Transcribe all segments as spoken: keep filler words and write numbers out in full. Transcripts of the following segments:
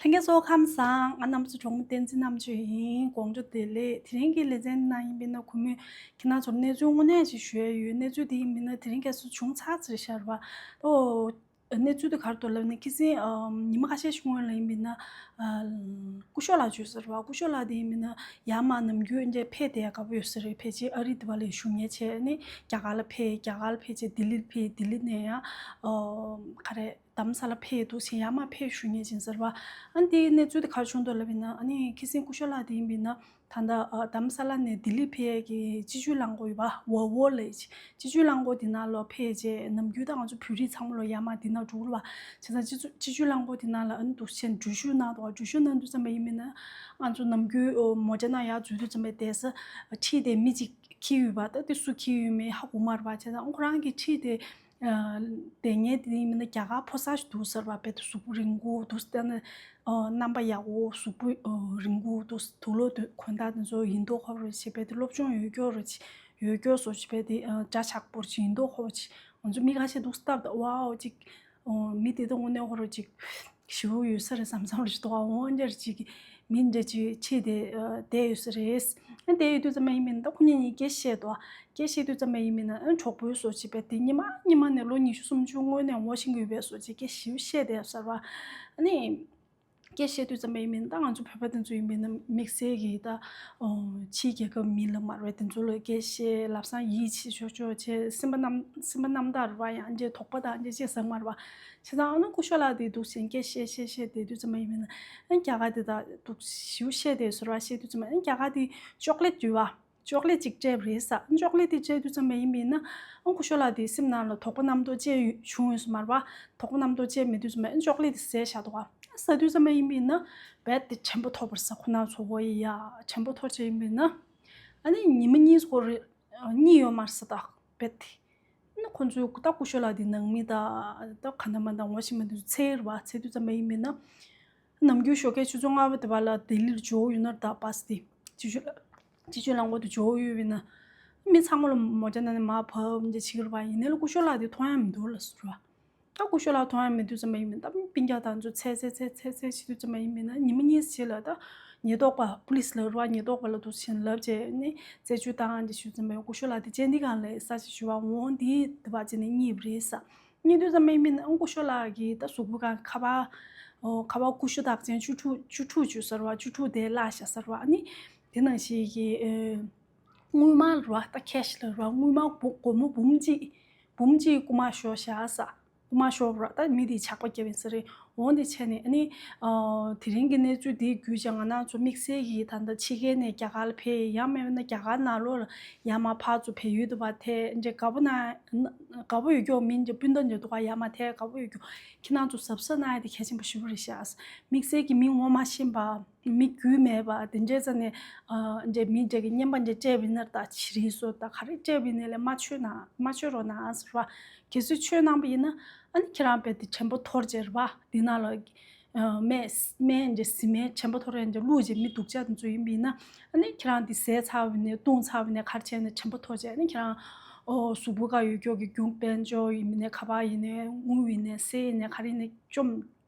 ལྷན་རྒྱས་ཚོ་ཁམས་བཟང་། ང་རྣམ་པ་ཚོ་གྲོགས་མོ་བསྟན་འཛིན་རྣམ་དཔྱོད་ཡིན། དགོང་དྲོ་བདེ་ལེགས། དེ་རིང་གི་ལེ་ཚན་ནང་ཡིན་པས་ན་གུས་མོས་ཁྱེད་རང་ཚོར་གནས་ཚུལ་དངོས་གནས་ཞིག་ཞུ་ཡ་ཡོད། གནས་ཚུལ་དེ་ཡིན་པས་ན་དེ་རིང་ཁ་སང་བྱུང་ཚར་ཚར་ཤར་བ། ཨོ། གནས་ཚུལ་དེ་ག་རེ་འདུག་ལབ་ན་ཁ་སང་ཉི་མ་ཁ་ཤས་ཤིག་སྔོན་ལ་ཡིན་པས་ན། སྐུ་ཞབས་ལགས་བརྗོད་ཟེར་བ། སྐུ་ཞབས་ལགས་དེ་ཡིན་པས་ན་ཡར་མར་ནམ་རྒྱུན་འདྲ་ཕེབས་བསྡད་ཡ་དགའ་པོ་ཡོད་ས་རེད། ཕལ་ཆེར་ཨ་རི་དེ་བ་ལ་བཞུགས་མཁན་བྱས་ནས་རྒྱ་གར་ལ་ཕེབས། རྒྱ་གར་ལ་ཕེབས་བྱས་ལྡི་ལི་ཕེབས། ལྡི་ལི་ནས་ཡང་ག་རེ། དྷ་རམ་ས་ལ་ཕེབས་འདུག་ཟེར། ཡར་མར་ཕེབས་བཞུགས་མཁན་ཅིག་ཟེར་བ། ཨ་ནི་དེའི་གནས་ཚུལ་དེ་ག་རེ་བྱུང་འདུག་ལབ་ཡིན་ན། ཨ་ནི་ཁ་སང་སྐུ་ཞབས་ལགས་དེ་ཡིན་པས་ན་ད་ལྟ་ཨ་དྷ་རམ་ས་ལ་ནས་ལྡི་ལི་ཕེབས་ཀྱི་སྤྱི་སྤྱོད་རླངས་འཁོར་ཡོད་པ། ཝོལ་ཝོ་ལབ་ཀྱི་སྤྱི་སྤྱོད་རླངས་འཁོར་དེ་ནང་ལོགས་ཕེབས་རྗེས་ནམ་རྒྱུན་ད་ང་ཚོ་བོད་རིགས་ཚང་མ་ལོགས་ཡར་མར་དེ་ནང་འགྲོ་གི་རེད་པ། བྱས་ཙང་སྤྱི་སྤྱི་སྤྱོད་རླངས་འཁོར་དེ་ནང་ལ་ཨ་ནི་འདུག་སེ་འགྲུལ་བཞུད་གནང་འདུག་པ། འགྲུལ་བཞུད་གནང་དུས་ཙམ་པ་ཡིན་པས་ན་ང་ཚོ་ནམ་རྒྱུན་མོ་ཊ་ནང་ཡར་འཛུལ་དུས་ཙམ་པ་བསྡད་ས་འཁྲིས་དེ་མི་གཅིག་འཁྱེར་ཡོད་པ། ད་དེ་སུ་འཁྱེར་ཡོད་མེད་ཧ་གོ་མ་རེད་པ། བྱས་ཙང་ཁོ་རང་གི་འཁྲིས་དེ། ཨ་དེ་ངས་དེ་ཡིན་མིན་ན་རྒྱ་གར་ཕོ་གསར་ཞིག་འདུག་ཟེར་བ། དཔེ་དེ་གཟུགས་པོ་རིང་པོ་འདུག་ཟེར་ན། ཨ་རྣམ་པ་ཡག་པོ། གཟུགས་པོ་ཨ་རིང་པོ་འདུག་དུག་ལོག་དུ་གོན་སྟངས་དེ་ཚོ་ཡིན་མདོག་ཁ་པོ་རེད་བྱས། དཔེ་དེ་སློབ་སྦྱོང་ཡོད་རྒྱུ་རེད་བྱས། ཡོད་རྒྱུ་བཟོ་བྱས། དཔེ་དེ་ཨ་འདྲ་ཆགས་པོ་རེད་བྱས། ཡིན་མདོག་ཁ་པོ་བྱས། ང་ཚོ་མི་ཁ་ཤས་འདུག་སྟབས་དང་ཝའོ་ཅིག་ཨོ། མི་དེ་དག་དངོས་གནས་ཁོ་རང་ཅིག་ཞེ་པོ་ཡོད་ས་རེད་བསམ་བསམ་རེ་ཞིག་འདུག་ཨ། འོ་འདྲ་ཅིག་མི་འདྲ་ཅིག་ཁྲིད་དེ་ཨ་བསྡད་ཡོད་ས་རེད། ཨ་བསྡད་ཡོད་དུས་ཙམ་པ་ཡིན་མིན་ད་ཁོ་གཉིས་གཉིས་སྐད་བཤད་འདུག་སྐད་བཤད་དུས་ཙམ་པ་ཡིན་མིན་ཨ་གྲོགས་པོའི་བཟོ་ཅིག་དཔེ་དེ་སྔོན་མ་སྔོན་མ་ནས་ལོ་ཉི་ཤུ་སུམ་ཅུ་སྔོན་ནས་ངོ་ཤེས་ཀྱི་ཡོད་པའི་བཟོ་ཅིག་སྐད་ཞེ་པོ་བཤད་བསྡད་ཡོད་ས་རེད་པ། ཨ་ནི། སྐད་བཤད་དུས་ཙམ་པ་ཡིན་མིན་ད་ང་ཚོ་བོད་པ་དེ་ཚོ་ཡིན་མིན་ན་དམིགས་བསལ་གྱིས་ད་ཕྱིའི་རྒྱལ་ཁབ་མི་ལ་མ་རེད་པ། དེ་ཚོ་ལ་སྐད་བཤད་ལབ་སང་ཡིད་ཆེས་ཆོག་ཆོག་བྱས། སེམས་པ་རྣམ་སེམས་པ་རྣམ་དག་རེད་པ། ཡང་ཅིག་དོགས་པ་དང་ཅིག་ཅིག་ཟེར་མ་རེད་པ། བྱས་ཙང་ཨ་ནི་སྐུ་ཞབས་ལགས་དེ་འདུག་སེ་སྐད་བཤད་བཤད་བཤད་བསྡད་དུས་ཙམ་པ་ཡིན་མིན་ན་ཨ་རྒྱ་གར་དེ་ད་འདུག་ཞེ་པོ་བཤད་བསྡད་ཟེར་བ། བཤད་དུས་ཙམ་པ་ཨ་རྒྱ་གར་དེ་ཅོག་ལེ་ཊི་ཡོད་པ། ཅོག་ལེ་ཊི་ཅིག་སྤྲད་པ་རེད་ཟེར། ཅོག་ལེ་ཊི་དེ་སྤྲད་དུས་ཙམ་པ་ཡིན་པས་ན་ཨ་སྐུ་ཞབས་ལགས་དེའི་སེམས་ནང་ལ་དོགས་པ་རྣམ་རྟོག་ཅིག་བྱུང་ཡོད་ས་མ་རེད་པ། དོགས་པ་རྣམ་རྟོག་ཅིག་མེད་དུས་ཙམ་པ་ཨ་ཅོག་ལེ་ཊི་དེ་ཟས་བཞག་འདུག་ག་ཟ་དུས་ཙམ་པ་ཡིན་པས་ན་རྦད་དེ་དྲན་པ་འཐོར་བ་རེད་ཟེར། ཁོ་ན་ཚོ་བོ་ཡི་ཡ་དྲན་པ་འཐོར་བྱས་ཡིན་པས་ན་ཨ་ནི་ཉི་མ་གཉིས་སྐོར་རེ་གཉིད་ཡོད་མ་རེད་ཟེར། ད་རྦད་དེ་ཨ་ནི་ཁོ་ཚོས་ད་སྐུ་ཞབས་ལགས་དེ་ནང་མི་དང་ད་ག་འདྲ་མ་འདྲ་ངོ་ཤེས་མ་འདུག་འཚོལ་བ། འཚོལ་དུས་ཙམ་པ་ཡིན་པས་ན། ནམ་རྒྱུན་ཞོགས་ཀས་ཆུ་ཚོད་ལྔ་པ་དེ་བ་ལ་ལྡི་ལིར་འབྱོར་ཡོད་ན་ད་བྷ་སི་དེ་སྤྱི་སྤྱོད་སྤྱི་སྤྱོད་རླངས་འཁོར་དུ་འབྱོར་ཡོད་པས་ན། མི་ཚང་མ་ལ་མོ་ཊ་ནང་ནས་མར་བབས་འདྲ་བྱེད་ཀྱི་རེད་པ། ཡིན་ནའི་ལ་སྐུ་ཞབས་ལགས་དེ་མཐོང་ཡ་མི་འདུག་ལབ་ཟེར་བ། ད་སྐུ་ཞབས་ལགས་མཐོང་ཡ་མེད་དུས་ཙམ་པ་ཡིན་མིན་ད་སྤུན་ཀྱག་དང་ཚོ་འཚོལ་འཚོལ་འཚོལ་འཚོལ་འཚོལ་བྱེད་དུས་ཙམ་པ་ཡིན་མིན་ན་ཉི་མ་གཉིས་རྗེས་ལ་ད་ཉེན་རྟོག་པ་པུ་ལི་སི་ལབ་རེད་པ། ཉེན་རྟོག་པ་ལ་འདུག་སེ་ལབ་བྱས་ནས་རྩད་གཅོད་བཏང་འདྲ་བྱེད་དུས་ཙམ་པ་སྐུ་ཞབས་ལགས་དེ་ཅན་དི་གང་ལ་ས་ཆ་ཞུ་བ་འོང་དེ་དེ་བ་བྱས་ནས་གཉིད་པ་རེད་ཟེར། གཉིད་དུས་ཙམ་པ་ཡིན་མིན་ཨང་སྐུ་ཞབས་ལགས་ཀྱི་ད་གཟུགས་པོ་གང་ཁ་པར། ཨོ་ཁ་པར་ཀུ་ཤུ་དག་ཅན་བཅུ་དྲུག་བཅུ་དྲུག་བཅུ་ཟེར་བ། བཅུ་དྲུག་དེ་བརླག་བཞག་ཟེར་བ། ཨ་ནི་དེ་ནང་བཞིན་གྱི་ཨེ་དངུལ་སྨར་རེད་པ། ད་ཁེ་ཤི་ལབ་རེད་པ། དངུལ་སྨར་སྒོར་སྒོར་མོ་འབུམ་གཅིག་འབུམ་གཅིག་རྐུ་མ་ཤོར་བཞག་ཟེར། རྐུ་མ་ཤོར་བ་རེད། ད་མི་དེ་ཇག་པ་བརྒྱབ་ཡིན་ས་རེད། འོང་དེ་བྱས་ནས་ཨ་ནི་ཨ་དེ་རིང་གི་གནས་ཚུལ་དེ་བརྒྱུད་བྱས་ང་རང་ཚོ་དམིགས་བསལ་གྱིས་ད་ལྟ་ཕྱི་རྒྱལ་ནས་རྒྱ་གར་ལ་ཕེབས། ཡང་མིན་ན་རྒྱ་གར་ནང་ལོགས་ལ་ཡར་མར་ཕར་ཚུར་བལ་ཡུལ་དུ་བ་དེ་འདྲ་དགའ་པོ་ན་དགའ་པོ་ཡོད་རྒྱུ་མིན་གྱི་སྤུན་ཟླ་འདྲ་འདུག་ག་ཡར་མར་དེ་དགའ་པོ་ཡོད་རྒྱུ། ཁྱེད་རང་ཚོ་གཟབ་གཟབ་གནང་ཡ་དེ་གལ་ཆེན་པོ་ཞེ་པོ་རེད་ཤག་དམིགས་བསལ་གྱི་མི་ངོ་མ་ཤེས་པ། མི་རྒྱུས་མེད་པ་དེ་འདྲའི་རྩ་ནས་ཨ་འདྲ་མི་འདྲ་གི་རྔན་པ་འདྲ་སྤྲད་པ་ཡིན་ན། ད་ཕྱི་རིལ་སོགས་ད་ག་རེ་སྤྲད་པ་ཡིན་ནའི་ལས་མ་མཆོད་ན་མ་མཆོད་རོགས་གནང་ཟེར་བ། གལ་སྲིད་མཆོད་གནང་པ་ཡིན་ན་ཨ་ནི་ཁྱེད་རང་རྦད་དེ་དྲན་པ་འཐོར་བྱས་རེད་པ། འདི་ནང་ལ་ཨ་སྨན་སྨན་འདྲ་བཟི་སྨན་དྲན་པ་འཐོར་ཡ་འདྲ་བླུགས་བྱས་མི་སྡུག་ཅག་དེ་ཚོ་ཡིན་པ་ཡིན་ན་ཨ་ནི་ཁྱེད་རང་དེ་བཟས་ཚར་བ་ཡིན་ནའི་བཏུང་ཚར་བ་ཡིན་ནའི་ག་རེ་བྱས་ནའི་དྲན་པ་འཐོར་བྱས། ཨ་ནི་ཁྱེད་རང་ཨོ་གཟུགས་པོ་ག་ཡོད་རྒྱུ་གི་རྒྱུ་དཔལ་འབྱོར་ཡིན་ནའི་ཁ་པར་ཡིན་ནའི་དངུལ་ཡིན་ནའི་གསེར་ཡིན་ནའི་ག་རེ་ཡིན་ནའི་བཅོམ་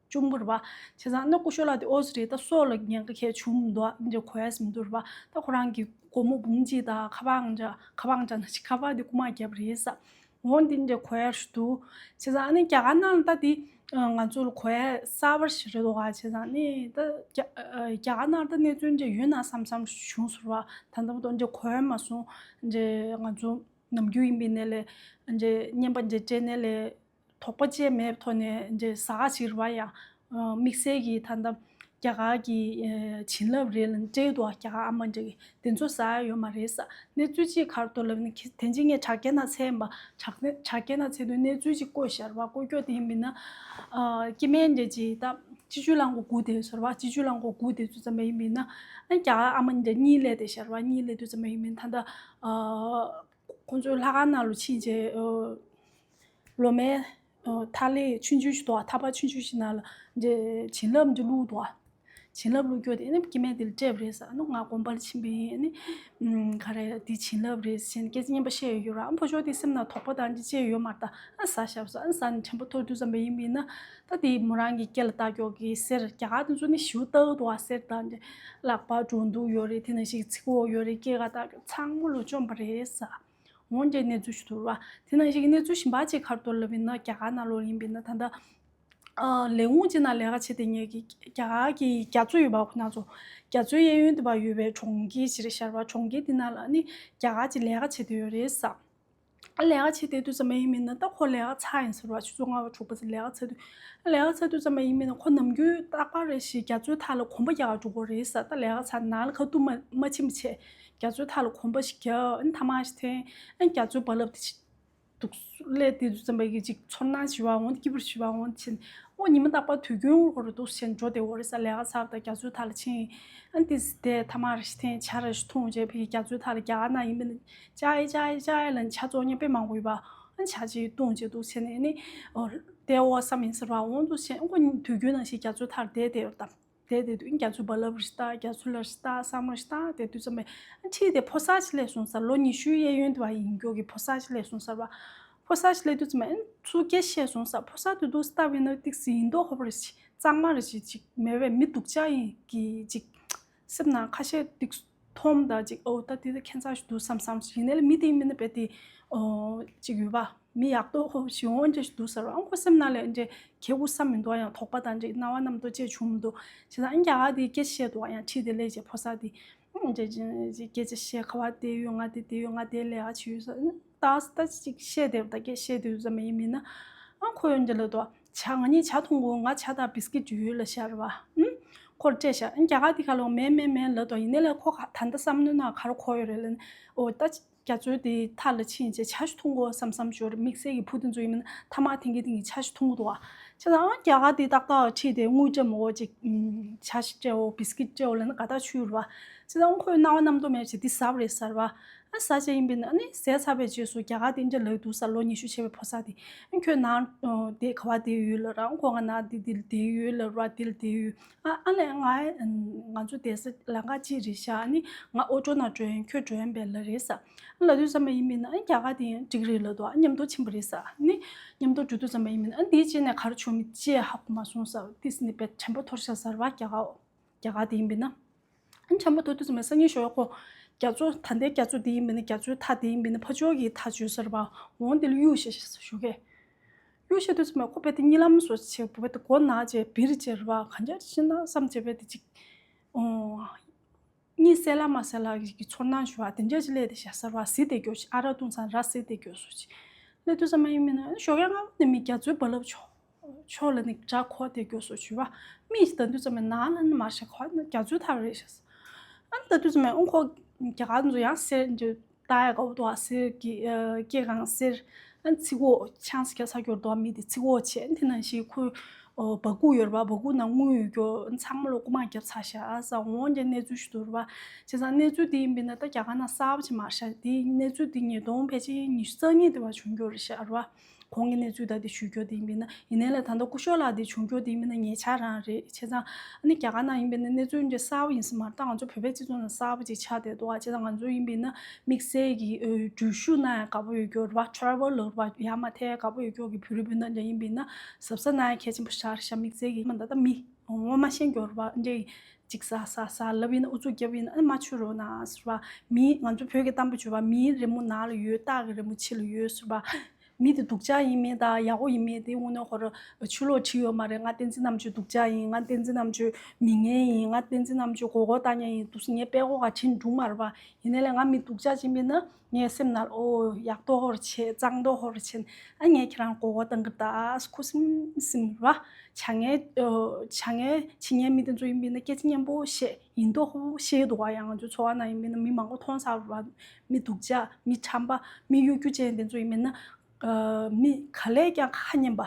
བཅོམ་གི་རེད་པ། བྱས་ཙང་ཨ་ནི་སྐུ་ཞབས་ལགས་དེ་ཨོ་ཙི་རེད། ད་སྲོག་ལ་ཉེན་ཁ་གང་ཡང་བྱུང་མི་འདུག་ཨ་འདྲ་གོ་ཡ་ཟིན་འདུག་རེད་པ། ད་ཁོ་རང་གི་སྒོར་མོ་འབུམ་གཅིག་དང་ཁ་པར་ང་ཅག་ཁ་པར་ང་ཅག་ན་ཅིག་ཁ་པར་དེ་རྐུ་མ་བརྒྱབ་རེད་ཟེར། འོ་འདི་འདྲ་གོ་ཡ་ཞིག་འདུག་བྱས་ཙང་ཨ་ནི་རྒྱ་གར་ནང་ལ་ད་དེ་ང་ཚོ་ལ་གོ་ཡ་གསར་པ་ཞིག་རེད་འདུག་ག་བྱས་ཙང་ཨ་ནི་ད་རྒྱ་རྒྱ་གར་ནང་ལ་ད་གནས་ཚུལ་འདྲ་ཡོད་ན་བསམ་བསམ་བྱུང་ཟེར་བ། ད་ལྟ་བར་དུ་འདྲ་གོ་ཡ་མ་སོང་། འདྲ་ང་ཚོ་ནམ་རྒྱུན་ཡིན་པའི་ནས་ལས་འདྲ་རྔན་པ་འདྲ་སྤྲད་ནས་ལས། དོགས་པ་ཅན་མེད་པའི་ཐོག་ནས་འདྲ་ཟ་ག་ཞིག་རེད་པ། ཡང་དམིགས་བསལ་གྱི་ད་ལྟ་རྒྱ་གར་གྱི་བྱིན་རླབས་རེད་ལ་འདྲ་འདུག་རྒྱ་གར་ཨ་མ་འདྲ་གི་དེ་ཚོ་ཟ་ཡ་ཡོད་མ་རེད་ཟེར། གནས་ཚུལ་གཅིག་ག་རེ་འདུག་ལབ་ན་དེ་རིང་ངས་དྲ་རྒྱའི་ནང་བཙལ་ཡིན་པ། དྲ་དྲ་རྒྱའི་ནང་བཙལ་དུས་གནས་ཚུལ་གཅིག་བཀོད་བཞག་རེད་པ། བཀོད་རྒྱུ་དེ་ཡིན་པས་ན་སྐྱེ་དམན་འདྲ་གཅིག་ད་སྤྱི་སྤྱོད་རླངས་འཁོར་སྒུག་བསྡད་ཡོད་ཟེར་བ། སྤྱི་སྤྱོད་རླངས་འཁོར་སྒུག་བསྡད་དུས་ཙམ་པ་ཡིན་པས་ན་ཨ་རྒྱ་གར་ཨ་མ་འདྲ་གཉིད་སླེབས་བསྡད་ཤག་རེད་པ། གཉིད་སླེབས་དུས་ཙམ་པ་ཡིན་པས་ན་ད་ལྟ་ཁོང་ཚོའི་ལྷ་ཁང་ནང་ལ་ཕྱིན་བྱས། ལོ་མའི་ཨ་ཐ་ལི་ཆུང་ཆུང་ཞིག་འདུག་པ། ཐ་པ་ཆུང་ཆུང་ཞིག་ནང་ལ་འདྲ་བྱིན་རླབས་འདྲ་བླུགས་འདུག་པ། བྱིན་རླབས་བླུགས་རྒྱུ་དེ་ཨ་ནི་སྐྱེ་དམན་དེ་ལ་སྤྲད་པ་རེད་ཟེར། ཨ་ནི་ང་དགོན་པ་ལ་ཕྱིན་པ་ཡིན། ཨ་ནི་ཨམ་ག་རེ་འདི་བྱིན་རླབས་རེད་ཟེར་ནས་སྐད་ཆ་སྙན་པོ་བཤད་ཡོད་ར། ཨ་ཕོ་ཅོག་དེ་སེམས་ནང་དོགས་པ་དང་ཅི་བྱས་ཡོད་མ་རེད། ད་ཨ་ཟ་ཞབས་ཟ། ཨ་ཟ་ནས་དྲན་པ་འཐོར་དུས་ཙམ་པ་ཡིན་པ་ཡིན་ན། ད་དེ་མོ་རང་གི་སྐེ་ལ་བཏགས་ཀྱོག་གི་གསེར། རྒྱ་གར་དེ་ཚོ་ནི་ཞེ་པོ་བཏགས་འདུག་ཨ། གསེར་དང་ལག་པ་འགྲོ་འདུག་ཡོད་རེད། དེ་ནང་བཞིན་ཚིགས་ཁོག་ཡོད་རེད། སྐེ་ཁ་བཏགས་ཀྱོག་ཚང་མ་ལོ་བཅོམ་པ་རེད་ཟེར། འོན་ཀྱང་གནས་ཚུལ་ཞིག་འདུག་ར། དེ་ནང་བཞིན་གྱི་གནས་ཚུལ་གཞན་པ་ཅིག་ག་རེ་འདུག་ལབ་ཡིན་ན། རྒྱ་གར་ནང་ལོགས་ཡིན་པ་ཡིན་ན་ད་ལྟ་ཨ་ལས་ཁུངས་ཅིག་ནང་ལས་ཀ་བྱེད་བསྡད་མཁན་གྱི་རྒྱ་གར་གྱི་རྒྱ་མཚོ་ཡོད་པ། ཁོ་ན་ཚོ་རྒྱ་མཚོའི་གཡས་གཡོན་དུ་བ་ཡོད་པའི་གྲོང་ཁྱེར་ཅིག་རེད་ཤག་ར། གྲོང་ཁྱེར་དེ་ནང་ལ་ནི་རྒྱ་གར་གྱི་ལས་ཀ་བྱེད་བསྡད་ཡོད་རེད་ཟེར། ལས་ཀ་བྱེད་བསྡད་དུས་ཙམ་པ་ཡིན་པ་ཡིན་ན། ད་ཁོ་ལས་ཀ་ཚར་ཡིན་ཟེར་བ། ཆུ་ཚོད་ལྔ་པ་དྲུག་པ་ཙམ་ལས་ཀ་ཚར་དུས། ལས་ཀ་ཚར་དུས་ཙམ་པ་ཡིན་པ་ཡིན་ན་ཁོ་ནམ་རྒྱུན་རྟག་པར་རེ་ཞིག་རྒྱ་མཚོའི་མཐའ་ལ་གོམ་པ་རྒྱག་ག་འགྲོ་གི་རེད་ཟེར། ད་ལས་ཀ་ཚར་ནང་ལ་ཁ་ཐུག་མ་མ་ཕྱིན་པ་བྱས་རྒྱ་མཚོའི་མཐའ་ལ་གོམ་པ་ཞིག་རྒྱག་ཨ་ནི་ཐ་མག་ཞིག་འཐེན། ཨ་ནི་རྒྱ་མཚོའི་རྦ་རླབས་དེ་ཞིག་འདུག་སླེབས་བསྡད་དུས་ཙམ་པ་གི་ཅིག་ཚོར་སྣང་ཞིག་ཡོད་པ་འོང་། སྐྱིད་པོ་ཞིག་ཡོད་པ་འོང་། ཕྱིན་ཨོ་ཉི་མ་རྟག་པར་དུས་རྒྱུན་འོག་རུ་འདུག་སེ་འགྲོ་བསྡད་ཡོད་རེད་ཟེར། ལས་ཀ་ཚར་བ་དང་རྒྱ་མཚོའི་མཐའ་ལ་ཕྱིན། ཨ་ནི་ཏིས་དེ་ཐ་མག་རེ་ཞིག་འཐེན། ཇ་རེ་ཞིག་འཐུང་བྱས། ཕ་གི་རྒྱ་མཚོའི་མཐའ་ལ་རྒྱ་གར་ནང་ཡིན་པ་ཡིན་ན་ཅའི་ཅའི་ཅའི་ལབ་ནས་ཇ་བཙོང་མཁན་དཔེ་མང་པོ་ཡོད་པ། ཨ་ནི་ཇ་ཅིག་བཏུང་བྱས་འདུག་སེ་ནས། ཨ་ནི་ཨོ་དེ་ཨོ་བསམ་ཡིན་ཟེར་བ་འོང་འདུག་སེ། ཨ་ཁོ་དུས་རྒྱུན་ནང་བཞིན་རྒྱ་མཚོའི་མཐའ་ལ་བསྡད་བསྡད་ཡོད་རེད་ད། དེ་དེ་དུས་རྒྱ་མཚོའི་རྦ་རླབས་རེ་ཞིག་ལྟ། རྒྱ་མཚོ་ལ་རེ་ཞིག་ལྟ། བསམ་རེ་ཞིག་ལྟ། དེ་དུས་ཙམ་པས་ཁྲིད་དེ་ཕོ་གསར་ཞིག་སླེབས་སོང་ཟེར། ལོ་ཉི་ཤུའི་གཡས་གཡོན་དུ་བ་ཡིན་ཀྱོག་གི་ཕོ་གསར་ཞིག་སླེབས་སོང་ཟེར་བ། ཕོ་གསར་ཞིག་སླེབས་དུས་ཙམ་པས་ཨ་ནི་ཚུར་སྐད་བཤད་སོང་ཟེར། ཕོ་གསར་དེ་འདུག་སྟབས་ཡིན་ན་ཏིག་སེ་ཡིན་མདོག་ཁ་པོ་རེ་ཞིག་གཙང་མ་རེ་ཞིག་ཅིག་མེད་པའི་མི་སྡུག་ཅག་ཡིན་གྱི་ཅིག་སེམས་ནང་ཁ་ཤས་ཏིག་མཐོང་དང་ཅིག་ཨོ་ད་དེ་ད་ཁྱད་མཚར་ཞིག་འདུག་བསམ་བསམ་ཞིག་ཡིན་ནའི་ལ་མི་དེ་ཡིན་མིན་ན་རྦད་དེ་ཨོ་ཅིག་ཡོད་པ། མི་ཡག་མདོག་ཁ་པོ་ཞིག་འོང་འདྲ་ཞིག་འདུག་ཟེར་བ། ཨང་ཁོ་སེམས་ནང་ལ་འདྲ་ཁྱད་པར་བསམ་མི་འདུག་ཡང་དོགས་པ་དང་འདྲ་སྣང་བ་རྣམ་རྟོག་ཅིག་བྱུང་མི་འདུག་བྱས་ཙང་ཨང་རྒྱ་གར་དེ་སྐད་བཤད་འདུག་ཡང་ཁྲིད་དེ་སླེབས་བྱས་ཕོ་གསར་དེ་འདྲ་སྐད་ཆ་བཤད། ག་པར་བསྡད་ཡོད། ང་དེ་བསྡད་ཡོད། ང་དེ་ལས་ཀ་བྱེད་ཡོད་ཟེར། ད་ད་ཅིག་བཤད་བསྡད་པ་ད་སྐད་བཤད་བསྡད་ཡོད་ཙམ་ཡིན་མིན་ན། ཨང་ཁོ་ཡང་འདྲ་ལབ་འདུག་ཇ་ང་གཉིས་ཇ་འཐུང་དགོས། ང་ཇ་དང་བིས་ཀིཊ་ཡོད་ལབ་བཞག་རེད་བ། ཨང་ཁོར་སྤྲད་བཞག་ཨང་རྒྱ་གར་དེ་ག་ལ་མེད་མེད་མེད་ལབ་འདུག་ཡིན་ནའི་ལ་ཁོ་ག་ད་ལྟ་བསམ་བློའི་ནང་ག་རེ་འཁོར་ཡོད་རེད་ལབ་ན། ཨོ་ད་རྒྱ་མཚོའི་དེ་མཐའ་ལ་ཕྱིན་བྱས་ཇ་ཞིག་འཐུང་དགོས་བསམ་བསམ་བྱུང་རེད། དམིགས་བསལ་གྱི་བུ་དེ་ཚོ་ཡིན་མིན་ན་ཐ་མག་འཐེན་གྱི་འཐེན་གྱི་ཇ་ཞིག་འཐུང་གི་འདུག་བ། བྱས་ཙང་ཨང་རྒྱ་གར་དེ་ཏག་ཏག་ཁྲིད་དེ་དངུལ་སྤྲད་མོ་ཅིག་ཨམ་ཇ་ཞིག་སྤྲད་འོ་བིས་ཀིཊ་སྤྲད་འོ་ལབ་ན་དགའ་ཐག་ཆོད་རེད་བ། བྱས་ཙང་ཨང་ཁོས་སྣང་བ་རྣམ་རྟོག་མེད་བྱས་འདི་ཟ་བ་རེད་ཟེར་བ། ཨ་ཟ་བྱས་ཡིན་པས་ན་ཨ་ནི་ཟས་ཚར་བའི་རྗེས་སུ་རྒྱ་གར་དེ་འདྲ་ལབ་འདུག་ཟེར། ལོ་ཉི་ཤུ་བྱས་པའི་ཕོ་གསར་དེ། ཨ་ཁྱོད་ནང་དེ་ག་པར་བསྡད་ཡོད་ལབ་ར། ཨང་ཁོ་ང་ནང་དེ་དེ་བསྡད་ཡོད་ལབ་ར། དེ་ལ་བསྡད་ཡོད། ཨ་ཨ་ལས་ང་ང་ཚོ་བསྡད་ས་ལམ་ཁ་གཅིག་རེད་ཤག་ཨ་ནི་ང་ཨོ་ཊོ་ནང་འགྲོ་ཡིན། ཁྱོད་འགྲོ་ཡིན་པས་ལབ་རེད་ཟེར། ཨ་ལབ་དུས་ཙམ་པ་ཡིན་པས་ན་ཨ་རྒྱ་གར་དེ་ཡང་འགྲིག་རེད་ལབ་འདུག་ཨ་མཉམ་དུ་ཕྱིན་པ་རེད་ཟེར། ཨ་ནི་མཉམ་དུ་འགྲོ་དུས་ཙམ་པ་ཡིན་པས་ན་ཨ་འདིའི་རྗེས་ནས་ག་རེ་བྱུང་མིན་ཅི་ཡང་ཧ་གོ་མ་སོང་ཟེར། ཏིས་ནི་དཔེ་དྲན་པ་འཐོར་ཤག་ཟེར་བ། རྒྱ་གར་རྒྱ་གར་དེ་ཡིན་པས་ན། ཨ་ནི་དྲན་པ་འཐོར་དུས་ཙམ་པ་སང་ཉིན་ཞོགས་ཁོ་རྒྱ་མཚོ་ད་ལྟའི་རྒྱ་མཚོ་དེ་ཡིན་པས་ན་རྒྱ་མཚོའི་མཐའ་དེ་ཡིན་པས་ན་ཕར་ཕྱོགས་ཀྱི་མཐའ་བརྗོད་ཟེར་བ་འོང་དེ་ལ་གཡུག་བཞག་ཞོགས་ཀས། གཡུག་བཞག་དུས་ཙམ་པ་ཁོ་དཔེ་དེ་གཉིད་ལམ་བཟོ་བྱས་བུ་དཔེ་དེ་མགོ་ན་བྱས་བིར་བྱས་རེད་བ། གང་ཅི་ཅི་ན་བསམ་བྱས་བྱས་དེ་ཅིག་ཨོ། གཉིད་སད་ལ་མ་སད་ལ་གི་ཚོར་སྣང་ཞུ་བ་དེ་འདྲ་ཅིག་སླེབས་ཏེ་བཞག་ཟེར་བ། ཟི་དེ་སྐྱོ་ཅིག་ཨ་རག་བཏུང་ཚར་ར་ཟི་དེ་སྐྱོ་སོ་ཅིག་སླེབས་དུས་ཙམ་པ་ཡིན་མིན་ན་ཞོགས་ཀས་སྔ་པོ་ནས་མི་རྒྱ་མཚོའི་རྦ་རླབས་ཆོག་ཆོག་ལ་ནི་དགྲ་ཁོ་དེ་སྐྱོ་སོ་ཞུ་བ། མི་ཞིག་ལྟ་དུས་ཙམ་པ་ནང་ལ་ནི་མར་ཤ་ཁོ་ནི་རྒྱ་མཚོའི་མཐའ་རེད་ཤག་ཨ་ནི་ལྟ་དུས་ཙམ་པ་ཨང་ཁོ་རྒྱ་གར་ཚོ་ཡང་སེར་འདྲ། ད་ཡ་དགའ་པོ་འདུག་ཨ། སེར་གྱི་ཨ་སྐེ་གང་སེར། ཨ་ཚིག་གོ་ཆང་སི་རྒྱག་ས་སྐྱོར་འདུག་ཨ། མི་དེ་ཚིག་གོ་བྱས། དེ་ནང་བཞིན་ཁོའི་ཨོ་སྦ་ཁུག་ཡོད་རེད་པ། སྦ་ཁུག་ནང་དངུལ་ཡོད་རྒྱུ་ཚང་མ་ལོ་རྐུ་མ་བརྒྱབ་ཚར་ཤག་ཨ་ཟེར། འོང་ཀྱང་གནས་ཚུལ་ཞིག་འདུག་རེད་པ། བྱས་ཙང་གནས་ཚུལ་དེ་ཡིན་པས་ན་ད་རྒྱ་གར་ནང་གསར་པ་ཅིག་མ་རེད་ཤག་དེ་གནས་ཚུལ་དེ་ཉིས་སྟོང་ཕལ་ཆེར་ཉི་ཤུ་རྩ་གཉིས་དེ་བར་བྱུང་རྒྱུ་རེད་ཤག་རེད་པ། གོང་གི་གནས་ཚུལ་ད་དེ་ཞུ་རྒྱུ་དེ་ཡིན་པས་ན། ཡིན་ནའི་ལ་ད་ལྟ་སྐུ་ཞབས་ལགས་དེ་བྱུང་རྒྱུ་དེ་ཡིན་པས་ན་ཉེ་ཆར་རང་རེད། བྱས་ཙང་ཨ་ནི་རྒྱ་གར་ནང་ཡིན་པས་ན་གནས་ཚུལ་འདི་གསར་པ་ཡིན་ས་མ་རེད། ད་ང་ཚོ་བོད་པའི་སྤྱི་ཚོགས་ནང་གསར་པ་ཅིག་ཆགས་བསྡད་འདུག་ཨ། བྱས་ཙང་ང་ཚོ་ཡིན་པས་ན་དམིགས་བསལ་གྱི་འགྲུལ་བཞུད་གནང་ཡ་དགའ་པོ་ཡོད་རྒྱུ་རེད་པ། ཊེ་རེ་ཝལ་ལབ་རེད་པ། ཡར་མར་ཐད་ཡ་དགའ་པོ་ཡོད་རྒྱུ་གི་བོད་རིགས་སྤུན་ཟླ་འདྲ་ཡིན་པས་ན་གཟབ་གཟབ་གནང་ཡ་གལ་ཆེན་པོ་ཞིག་རེད་ཤག་དམིགས་བསལ་གྱི་མ་ད་ལྟ་མི་ངོ་མ་ཤེས་རྒྱུ་རེད་པ། འདྲ་ཡི་ཅིག་ཟ་ཟ་ཟ་ལབ་ཡིན་ན་ཨུ་ཚུགས་རྒྱབ་ཡིན་ན་ཨ་ནི་མ་ཆུ་རོ་ན་ཟེར་བ། མི་ང་ཚོ་བོད་ཀྱི་གཏམ་དཔེ་བརྗོད་པ། མིའི་རི་མོ་ནང་ལ་ཡོད། སྟག་གི་རི་མོ་ཕྱི་ལ་ཡོད་ཟེར་བ། མི་དེ་སྡུག་ཅག་ཡིན་མིན་དང་ཡག་པོ་ཡིན་མིན་དེ་དངོས་གནས་ཁོ་རང་ཆུ་ལོག་ཁྲིད་ཡོད་མ་རེད། ང་བསྟན་འཛིན་རྣམ་དཔྱོད་སྡུག་ཅག་ཡིན། ང་བསྟན་འཛིན་རྣམ་དཔྱོད་མི་ངན་ཡིན། ང་བསྟན་འཛིན་རྣམ་དཔྱོད་མགོ་སྐོར་བཏང་མཁན་ཡིན། འདུག་སེ་ངའི་དཔྲལ་ཀོ་ག་ཕྱིན་འགྲོ་མ་རེད་པ། ཡིན་ནའི་ལས་ང་མི་སྡུག་ཅག་ཅིག་ཡིན་ན་ངའི་སེམས་ནང་ཨོ་ཡག་མདོག་ཧོར་བྱས་གཙང་མདོག་ཧོར་བྱས་ཨ་ངས་ཁྱེད་རང་མགོ་སྐོར་བཏང་གི་ད་ཁུ་སིམ་སིམ་རེད་པ། བྱ་ངན་བྱ་ངན་བྱེད་མཁན་མི་དེ་ཚོ་ཡིན་པས་ན་སྐད་ཆ་སྙན་པོ་བཤད། ཡིན་མདོག་ཁ་པོ་བཤད་འདུག་པ། ཡང་ང་ཚོའི་འཚོ་བ་ནང་ཡིན་མིན་ན་མི་མང་པོ་མཐོང་ཚར་བ། མི་སྡུག་ཅག་མི་ཁྲམ་པ་མི་གཡོ་སྒྱུ་ཅན་དེ་ཚོ་ཡིན་མིན་ན། ཨ་མི་ག་ལས་ཀྱང་ཁ་ཉན་པ།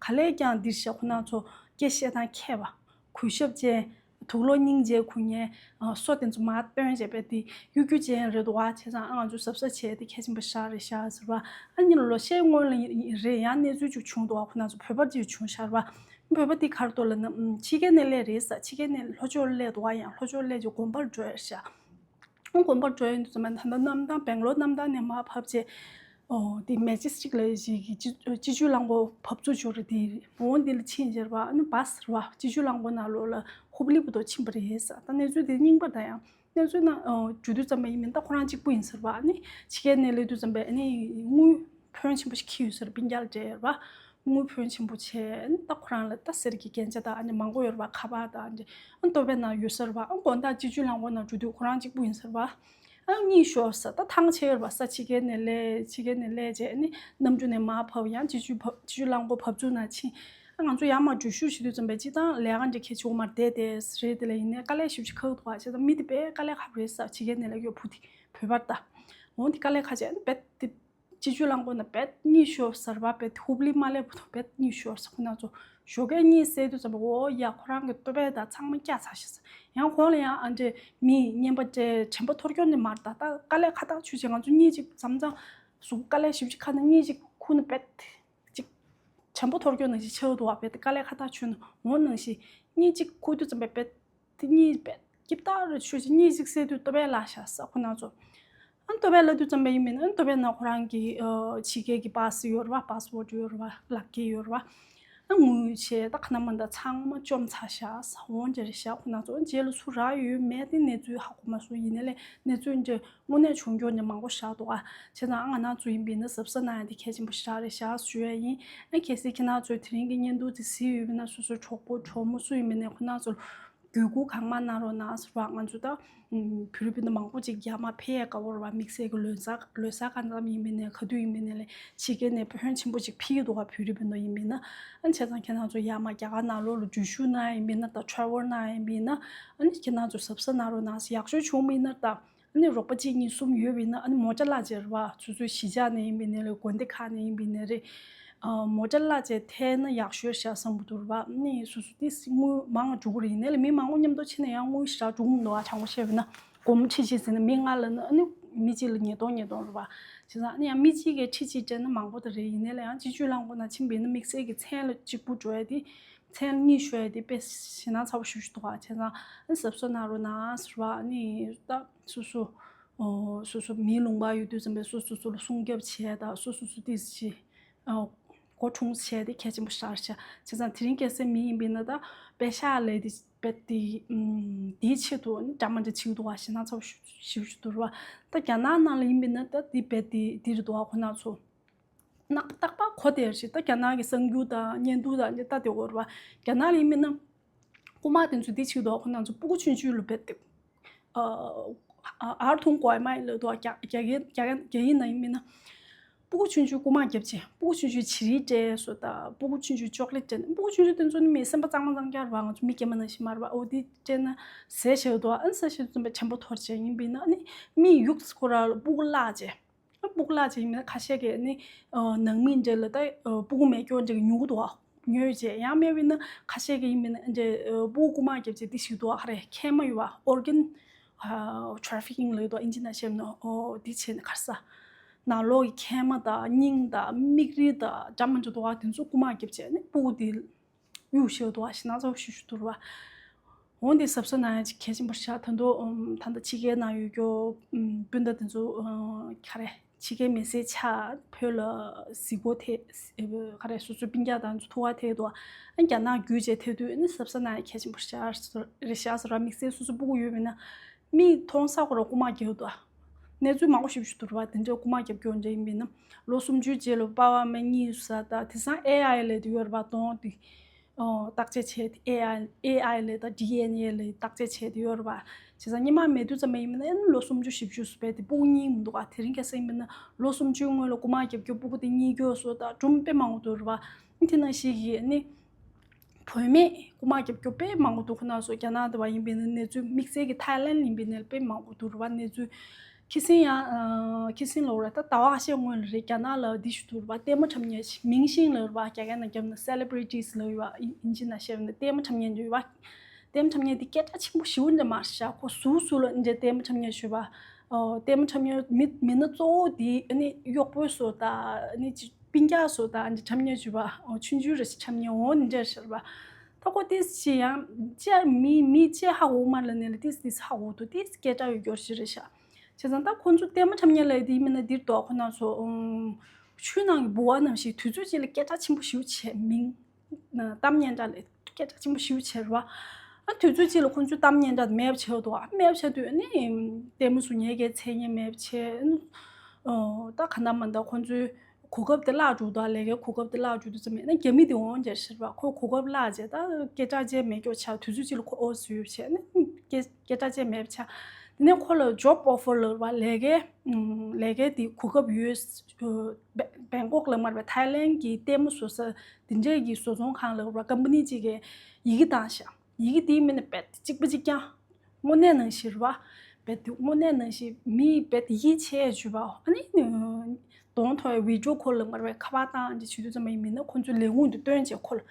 ག་ལས་ཀྱང་འདིར་བཤད་ཁོ་ན་ཚོ་སྐད་བཤད་སྟངས་མཁས་པ། གུས་ཞབས་ཅན། དུག་ལོག་སྙིང་རྗེ་ཁུ་ཉན། ཨ་སོ་དེ་ཚོ་མར་བཏོན་བྱས་པས་དེ་གཡོ་སྒྱུ་ཅན་རེད་འདུག་པ། བྱས་ཙང་ཨ་ང་ཚོ་གཟབ་གཟབ་བྱས་ཏེ་གལ་ཆེན་པོ་ཞིག་རེད་ཤག་ཟེར་བ། ཨ་ནི་ལོ་ཤས་སྔོན་ལ་རེད། ཡང་གནས་ཚུལ་ཅིག་བྱུང་འདུག་པ། ཁོ་ན་ཚོ་བོད་པ་ཅིག་བྱུང་ཤག་རེད་པ། བོད་པ་དེ་གར་དུ་ལ་ན་ཕྱི་རྒྱལ་ནས་སླེབས་རེད་ས། ཕྱི་རྒྱལ་ནས་ལྷོ་ཕྱོགས་སླེབས་འདུག་ཨ། ཡང་ལྷོ་ཕྱོགས་སླེབས་ཀྱི་དགོན་པར་འགྲོ་ཡ་ཤ། ཨང་དགོན་པར་འགྲོ་ཡ་འདུག་ཙམ་པ་ད་ལྟ་གནམ་ཐང་སྦེང་ལོར་གནམ་ཐང་ནས་མར་བབས་རྗེས། ཨོ་དེ་མེ་ཇེ་སི་ཊིག་ལ་ཞིག་གི་སྤྱི་སྤྱི་སྤྱོད་རླངས་འཁོར་བབས་ཚུགས་ཞོར་རེད། དེ་འོང་དེ་ལ་ཕྱིན་རྗེས་ར་བ་ཨ་ནི་བཱ་སི་ར་བ་སྤྱི་སྤྱོད་རླངས་འཁོར་ནང་ལོགས་ལ་ཧུབ་ལི་བུ་དོ་ཕྱིན་པ་རེད་ས། ད་གནས་ཚུལ་དེ་རྙིང་པ་དང་ཡང་། གནས་ཚུལ་ནང་ཨོ་འགྲོ་དུས་ཙམ་པ་ཡིན་མིན་ད་ཁོ་རང་གཅིག་པུ་ཡིན་ཟེར་བ། ཨ་ནི་ཕྱི་རྒྱལ་ནས་སླེབས་དུས་ཙམ་པ་ཨ་ནི་དངུལ་ཕོན་ཆེན་པོ་ཞིག་འཁྱེར་ཡོད་ཟེར། སྤུན་ཀྱག་ལ་སྤྲད་ཡོད་ར་བ། དངུལ་ཕོན་ཆེན་པོ་བྱས། ཨ་ནི་ད་ཁོ་རང་ལ་ད་གསེར་གྱི་རྒྱན་ཆ་དང་ཨ་ནི་མང་པོ་ཡོད་ར་བ། ཁ་པར་དང་ཨ་ནི་ཨ་ནི་ལྟོ་ཕད་ནང་ཡོད་ཟེར་བ། ཨ་དགོང་དག་སྤྱི་སྤྱོད་རླངས་འཁོར་ནང་འགྲོ་དུས་ཁོ་རང་གཅིག་པུ་ཡིན་ཟེར་བ། ཨ་གཉིད་ཤོར་ས། ད་ཐང་ཆད་ཡོད་ར་བ། ས་ཕྱི་རྒྱལ་ནས་སླེབས། ཕྱི་རྒྱལ་ནས་སླེབས་རྗེས་ཨ་ནི་གནམ་གྲུ་ནས་མར་བབས། ཡང་སྤྱི་སྤྱོད་བབས་སྤྱི་སྤྱོད་རླངས་འཁོར་བབས་ཚུགས་ནང་ཕྱིན། ཨ་ང་ཚོ་ཡར་མར་འགྲུལ་བཞུད་བྱེད་དུས་ཙམ་པ་སྤྱི་བཏང་ལས་ཀ་འདྲ་གལ་ཆེ་བོ་མ་རེད་དེ་རེད། དེ་ལ་ཡིན་ནའི་དཀའ་ལས་ཞེ་པོ་ཅིག་ཁག་འདུག་ཨ། བྱས་ཙང་མི་དེ་དཔེ་དཀའ་ལས་ཁག་པོ་རེད་ས། ཕྱི་རྒྱལ་ནས་སླེབས་ཡོད་བུ་དེ་བོད་པར་ལྟ། འོང་དེ་དཀའ་ལས་ཁག་བྱས་ཨ་ནི་རྦད་དེ་སྤྱི་སྤྱོད་རླངས་འཁོར་ནང་རྦད་གཉིད་ཤོར་ས་ར་བ། རྦད་ཧུབ་ལི་མ་སླེབས་བར་དུ་རྦད་གཉིད་ཤོར་ས། ཁོ་ན་ཚོ་ཞོགས་ཀས་གཉིད་སད་དུས་ཙམ་པ་འོ་ཡ་ཁོ་རང་གི་ལྟོ་ཕད་དང་ཚང་མ་བཀྱག་ཚར་ཤག་ས། ཡང་ཁོང་ལ་ཡང་ཨ་འདྲས་མི་རྔན་པ་སྤྲད། དྲན་པ་འཐོར་སྐྱོན་ནི་མ་རེད། ད་ད་དཀའ་ལས་ཁག་ཐག་ཆོད་བྱས། ང་ཚོ་གཉིད་ཅིག་མཚམས་མཚམས་གཟུགས་དཀའ་ལས་ཞེ་པོ་ཅིག་ཁག་ན་གཉིད་ཅིག་ཁུག་ན་རྦད་ཅིག་དྲན་པ་འཐོར་སྐྱོན་ནང་བཞིན་ཆགས་འདུག་བ། རྦད་དེ་དཀའ་ལས་ཁག་ཐག་ཆོད་ནས་འོང་ནང་བཞིན་གཉིད་ཅིག་ཁུག་དུས་ཙམ་པ་རྦད་དེ་གཉིད་རྦད་སྐྱིད་ཐག་རེ་ཆོད་ཅིག་གཉིད་ཅིག་སད་དུས་ལྟོ་ཕད་བརླག་ཤག་ས། ཁོ་ན་ཚོ་ཨ་ལྟོ་ཕད་བརླག་དུས་ཙམ་པ་ཡིན་མིན་ཨ་ལྟོ་ཕད་ནང་ཁོ་རང་གི་ཨ་ཕྱི་རྒྱལ་གྱི་པཱ་སི་ཡོད་ར་བ། པཱ་སི་པོར་ཊི་ཡོད་ར་བ། ལག་འཁྱེར་ཡོད་ར་བ། ཨ་དངུལ་ཆས་ད་ཁ་ན་མ་ད་ཚང་མ་བཅོམ་ཚར་ཤག་ས། འོང་འདྲ་རེད་ཤག་ཁོ་ན་ཚོ་རྗེས་ལ་སུ་རག་ཡོད་མེད་དེ་གནས་ཚུལ་ཧ་གོ་མ་སོང་། ཡིན་ནའི་ལས་གནས་ཚུལ་འདྲ་དངོས་གནས་བྱུང་རྒྱུ་ནི་མང་པོ་བཞག་འདུག་ཨ། བྱས་ཙང་ཨ་ང་རང་ཚོ་ཡིན་པས་ན་གཟབ་གཟབ་གནང་ཡ་དེ་གལ་ཆེན་པོ་ཞེ་དྲག་རེད་ཤག་ཞུ་ཡ་ཡིན། ཨ་གལ་སྲིད་ཁྱེད་རང་ཚོས་དེ་རིང་གི་བརྙན་ཐུང་དེ་གཟིགས་ཡོད་པས་ན་སོ་སོའི་གྲོགས་པོ་གྲོགས་མོ་སུ་ཡིན་པས་ན་ཁོ་རང་ཚོར་བརྒྱུད་སྐུར་གང་མང་གནང་རོགས་གནང་ཟེར་བ། ང་ཚོ་ད་བོད་རིགས་སྤུན་ཟླ་མང་པོ་ཅིག་རྒྱ་དམར་ཕེབས་ཡ་དགའ་བོ་རེད་བ། དམིགས་བསལ་གྱི་ལོ་གསར་ལོ་གསར་ག་ཙམ་ཡིན་པས་ན་ག་དུས་ཡིན་པས་ན་ལས་ཕྱི་རྒྱལ་ནས་ཕོན་ཆེན་པོ་ཅིག་ཕུལ་གྱི་འདུག་ག་བོད་རིགས་སྤུན་ཟླ་ཡིན་པས་ན། ཨ་བྱས་ཙང་ཁྱེད་རང་ཚོ་ཡར་མར་རྒྱ་གར་ནང་ལོགས་ལ་འགྲུལ་བཞུད་གནང་ཡ་ཡིན་པས་ན་ད་ཊ་རེ་ཝལ་གནང་ཡ་ཡིན་པས་ན། ཨ་ནི་ཁྱེད་རང་ཚོ་གཟབ་གཟབ་གནང་རོགས་གནང་ཟེར། ཡག་ཤོས་བྱུང་མིན་ན་ད། ཨ་ནི་རོགས་པ་གཅིག་གཉིས་གསུམ་ཡོད་པ་ཡིན་ན་ཨ་ནི་མོ་ཊ་གླ་བྱས་རེད་བ། སོ་སོའི་གཞིས་ཆགས་ནས་ཡིན་པ་ཡིན་ནའི་རེད། དགོན་སྡེ་ཁག་ནས་ཡིན་པ་ཡིན་ནའི་རེད། ཨ་མོ་ཊ་གླ་བྱས་ཐལ་ན་ཡག་ཤོས་ཤག་བསམ་གྱི་འདུག་རེད་བ། ཨ་ནི་སོ་སོ་ཏིས་དངུལ་མང་འགྲོ་གི་རེད། ཡིན་ནའི་ལས་མི་མང་པོ་མཉམ་དུ་ཕྱིན་ན་ཡང་དངུལ་ཞེ་དྲག་འགྲོ་གི་མི་འདུག་ཨ། དྲང་པོ་བཤད་པ་ཡིན་ན་སྒོར་མོ་ཁྲི་གཅིག་ཟིན་ན་མི་ལྔ་ལ་ན་ཨ་ནི་མི་གཅིག་ལ་ཉིས་སྟོང་ཉིས་སྟོང་རེད་བ། བྱས་ཙང་ཨ་ནི་ཡང་མི་གཅིག་གིས་ཁྲི་གཅིག་སྤྲད་ན་མང་པོ་ད་རེད། ཡིན་ནའི་ལས་ཡང་སྤྱི་སྤྱོད་རླངས་འཁོར་ནང་ཕྱིན་པ་ཡིན་ན་དམིགས་བསལ་གྱི་མཚན་ལ་གཅིག་པུ་འགྲོ་ཡ་དེ། མཚན་གཉིད་ཤོར་ཡ་དེ་དཔེ་ཞེད་སྣང་ཚ་པོ་ཞེ་པོ་ཞིག་འདུག་ག་བྱས་ཙང་ཨ་ནི་གཟབ་གཟབ་གནང་རོགས་གནང་ཟེར་བ། ཨ་ནི་ད་སོ་སོ་ཨོ་སོ་སོ་མིའི་ལུང་པ་ཡོད་དུས་ཙམ་པས་སོ་སོ་སོ་ལ་སྲུང་སྐྱོབ་བྱས་དང་སོ་སོ་སོ་དེ་ཞིག་ཨོ་སྒོ་ཕྱུང་བྱས་དེ་གལ་ཆེན་པོ་ཞེ་དྲག་ཤག་བྱས་ཙང་དེ་རིང་ཁ་སང་མི་ཡིན་པས་ན་ད་པེ་ཤག་ལས་དེ་དཔེ་དེ་དེའི་ཆེད་དུ་ཨ་ནི་འདྲ་མ་འདྲ་བྱེད་ཀྱི་འདུག་ག་ཞེད་སྣང་ཚ་པོ་ཞེ་པོ་ཞིག་འདུག་རེད་བ། ད་རྒྱ་ནག་ནང་ལ་ཡིན་པས་ན་ད་དེ་དཔེ་དེ་དེ་རེད་འདུག་ག་ཁོ་ན་ཚོ། ནག་རྟག་པར་གོ་བསྡད་ཡོད་རེད། ད་རྒྱ་ནག་གི་གསར་འགྱུར་དང་བརྙན་ཐུང་དང་ནི་ལྟ་བསྡད་ཡོད་རེད་བ། རྒྱ་ནག་ལ་ཡིན་མིན་ན། རྐུ་མ་དེ་ཚོ་འདི་བྱེད་འདུག་ཁོ་རང་ཚོ་སྤུ་གུ་ཆུང་ཆུང་ལ་རྦད་དེ། ཨ་ཨར་ཐུང་ཀོའི་མའི་ལབ་འདུག་རྒྱ་རྒྱ་རྒྱ་རྒྱ་ཡིག་ནང་ཡིན་མིན་ན། སྤུ་གུ་ཆུང་ཆུང་རྐུ་མ་བརྒྱབ་བྱས་སྤུ་གུ་ཆུང་ཆུང་བྱི་རིལ་སྤྲད་སོ་དང་སྤུ་གུ་ཆུང་ཆུང་ཅོག་ལེ་ཊི་སྤྲད། སྤུ་གུ་ཆུང་ཆུང་དེ་ཚོ་ནི་མི་སེམས་པ་གཙང་མ་གཙང་རྐྱང་རེད་བ། ང་ཚོ་མི་སྐྱེས་མ་ནང་བཞིན་མ་རེད་བ། འོ་འདི་སྤྲད་ན་ཟས་བྱེད་འདུག་ཨ་ནི་ཟས་བྱེད་དུས་ཙམ་པ་དྲན་པ་འཐོར་བྱས་ཡིན་པས་ན་ཨ་ནི་མི་ཡུགས་ཁོ་རང་ལ་སྤུ་གུ་བརླག་བྱས། སྤུ་གུ་བརླག་བྱས་ཡིན་ན་ཁ་ཤས་ཀྱིས་ནི་ཨ་ནང་མི་འདྲ་ལ་ད་ཨ་སྤུ་གུ་མེད་སྐྱོ་འདྲ་གི་ཉོ་གི་འདུག་ཉོས་བྱས་ཡང་མེད་པ་ཡིན་ན་ཁ་ཤས་ཀྱིས་ཡིན་མིན་ན་འདྲ་ཨ་སྤུ་གུ་རྐུ་མ་བརྒྱབ་བྱས་འདི་ཞིག་འདུག་ཧ་རེ་མཁལ་མ་ཡོད་པ་ཨོར་གན་ཨ་ཊ་རེ་ཕི་ཀིང་ལབ་འདུག་ཨིན་ཇི་ནང་བཤད་ན། ཨོ་འདི་བྱས་ནས་ག་རེ་ཟ། ནང་ལོགས་ཀྱི་མཁལ་མ་དང་སྙིང་དང་མིག་རིལ་དང་འདྲ་མི་འདྲ་འདུག་དེ་ཚོ་རྐུ་མ་བརྒྱབ་བྱས་ནི་སྤུ་གུ་འདི་གཡུག་བཞག་འདུག་ཞེད་སྣང་ཚ་པོ་ཞེ་པོ་ཞིག་འདུག་རེད་བ། འོ་འདི་གཟབ་གཟབ་གནང་ཡ་ཅིག་གལ་ཆེན་པོ་ཞིག་ད་དུང་ད་ལྟ་ཕྱི་རྒྱལ་ནང་ཡོད་རྒྱུ་སྤུན་ཟླ་དེ་ཚོ་ག་རེ་ཕྱི་རྒྱལ་མི་སེར་ཆགས་བོད་ལ་གཟིགས་སྐོར་ཐད་ག་རེ་སོ་སོའི་སྤུན་ཀྱག་དང་ཚོ་ཐུག་ག་ཐད་དུ་ཨ་རྒྱ་ནག་བརྒྱུད་བྱས་ཐད་དུས་ཨ་ནི་གཟབ་གཟབ་གནང་ཡ་གལ་ཆེན་པོ་ཞིག་རེད་ཤག་ཟེར་བ། དམིགས་བསལ་སོ་སོ་སྤུ་གུ་ཡོད་པས་ན་མིག་མཐོང་ས་ཁོ་རང་རྐུ་མ་རྒྱག་འདུག་ཨ། གནས་ཚུལ་མང་པོ་ཞིག་ཞིག་འདུག་རེད་བ། དེ་འདྲའི་རྐུ་མ་རྒྱབ་སྐྱོར་འདྲ་ཡིན་པས་ན་ལོ་སུམ་ཅུའི་རྗེས་ལ་པ་ཕ་མ་གཉིད་སད་ད་དེང་སང་ཨེ་ཨའི་ལབ་དེ་ཡོད་རེད་བ། གདོང་དེ་ཨོ་བརྟག་དཔྱད་བྱས་ཏེ་ཨེ་ཨའི་ཨེ་ཨའི་ལབ་ད་ཌི་ཨེན་ཨེ་ལབ་བརྟག་དཔྱད་བྱས་ཏེ་ཡོད་རེད་བ། བྱས་ཙང་སྔོན་མ་མེད་དུས་ཙམ་པ་ཡིན་པས་ན་ཨེ་ལོ་སུམ་ཅུ་བཞི་བཅུ་སུ་བས་དེ་སྤུ་གུ་གཉིད་མི་འདུག་ཨ། དེ་རིང་ཁ་སང་ཡིན་པས་ན་ལོ་སུམ་ཅུའི་སྔོན་ལ་རྐུ་མ་རྒྱབ་སྐྱོར་སྤུ་གུ་དེ་གཉིད་སྐྱོ་སོ་ད་སྒྲུང་དཔེ་མང་པོ་འདུག་རེད་བ། དེ་ནང་བཞིན་གྱི་ཨ་ནི། བུད་མེད་རྐུ་མ་རྒྱབ་སྐྱོར་དཔེ་མང་པོ་འདུག་ཁོ་ན་ཚོ་རྒྱ་ནག་དེ་བ་ཡིན་པས་ན་གནས་ཚུལ་དམིགས་བསལ་གྱི་ཐའི་ལེན་ཡིན་པས་ན་དཔེ་མང་པོ་འདུག་རེད་བ། གནས་ཚུལ་ཁ་སང་ཡང་ཨ་ཁ་སང་ལོ་རེད་ད་ཟླ་བ་ཁ་ཤས་སྔོན་ལ་རེད། རྒྱ་ནག་ལ་འདི་ཞིག་འདུག་རེད་བ། ལྟད་མོ་འཁྲབ་མཁན་ཞིག་མིང་ཤིང་ལབ་རེད་བ། རྒྱ་སྐད་ནང་བརྒྱབ་ན་སེ་ལེ་བྷི་རི་ཊིས་ལབ་ཡོད་བ། ཨིན་ཇི་ནང་བཤད་པ་ན་ལྟད་མོ་འཁྲབ་མཁན་ཅིག་ཡོད་བ། ལྟད་མོ་འཁྲབ་མཁན་དེ་སྐད་གྲགས་ཆེན་པོ་ཞེ་པོ་འདྲ་མ་རེད་ཤག་ཁོ་ཟུར་ཟུར་ལ་འདྲ་ལྟད་མོ་འཁྲབ་མཁན་ཞིག་ཡོད་བ། ཨོ་ལྟད་མོ་འཁྲབ་མཁན་མི་མི་སྣ་གཙོ་བོ་དེ་ཨ་ནི་གཡོག་པོའི་བཟོ་ད་ཨ་ནི་ཅི། སྤུན་ཀྱག་སོགས་དང་འདྲ་འཁྲབ་མཁན་བྱུས་པ། ཨོ་ཆུང་ཆུང་རེ་ཞིག་འཁྲབ་མཁན་འོ་འདྲ་ཞིག་རེད་པ། ད་ཁོ་ཏིས་ཅི་ཡང་ཅི་མི་མི་ཅི་ཧ་གོ་མ་ལ་ནས་ལ་ཏིས་ཏིས་ཧ་གོ་འདུག་ཏིས་སྐད་གྲགས་ཡོད་སྐྱོར་ཞིག་རེད་ཤག་བྱས་ཙང་ད་ཁོ་ཚོ་ལྟད་མོ་འཁྲབ་མཁན་ལ་དེ་མིན་ན་འདིར་དོ་ཁོ་ན་ཚོ་ཆུ་ནང་གི་ལྦུ་བ་ནང་བཞིན་དུས་ཚོད་ཅིག་ལ་སྐད་གྲགས་ཆེན་པོ་ཞིག་བྱས་མིང་། གཏམ་སྙན་གྲགས་ལས་སྐད་གྲགས་ཆེན་པོ་ཞིག་བྱས་རེད་བ། ཨ་དུས་ཚོད་ཅིག་ལ་ཁོང་ཚོའི་གཏམ་སྙན་གྲགས་མེད་པ་བྱས་འདུག་ཨ་མེད་པ་བྱས་དུས་ཨ་ནི་ལྟད་མོ་བཟོ་མཁན་གྱི་མཚན་སྙན་མེད་པ་བྱས། ཨ་ད་ག་འདྲ་མ་འདྲ་ཁོང་ཚོའི་གོ་སྐབས་དེ་བརླག་འགྲོ་འདུག་ལས་ཀའི་གོ་སྐབས་དེ་བརླག་འགྲོ་འདུག་ཙམ་མེད་ན་རྒྱ་མི་དེ་འོང་བྱས་ཤེས་རེད་བ། ཁོ་གོ་སྐབས་བརླག་བྱས་ད་སྐད་གྲགས་ཅན་མེད་སྐྱོ་ཆགས། དུས་ཚོད་ཅིག་ལ་ཁོ་ཨོ་བཟོས་བྱས་ནི་སྐད་སྐད་གྲགས་ཅན་མེད་པ་ཆགས། དེ་ནས་ཁོ་ལ་job offer་ལབ་རེད་བ། ལས་ཀའི་ལས་ཀའི་དེ་གོ་སྐབས་ཡོད། བེ་བེང་ཀོག་ལ་མ་རེད་པས་ཐའི་ལན་གྱི་ལྟད་མོ་བཟོ་ས་དེ་འདྲས་ཀྱི་བཟོ་ཚོང་ཁང་ལ་ར་ཀམ་པ་ནི་གཅིག་གིས་ཡི་གེ་བཏང་ཤག་ཡི་གེ་དེའི་མིང་ནི་རྦད་དེ་གཅིག་པ་གཅིག་རྐྱང་། དངོས་གནས་ནང་བཞིན་རེད་བ། རྦད་དེ་དངོས་གནས་ནང་བཞིན་མིས་རྦད་དེ་ཡིད་ཆེས་བྱས་བྱུས་པ། ཨ་ནི་གདོང་ཐོག་video call་ལ་མ་རེད་པས་ཁ་པར་བཏང་རྗེས་བྱེད་དུས་ཙམ་པ་ཡིན་མིན་ན་ཁོང་ཚོའི་ལས་ཁུངས་དེ་སྟོན་བྱས་ཁོ་ལ།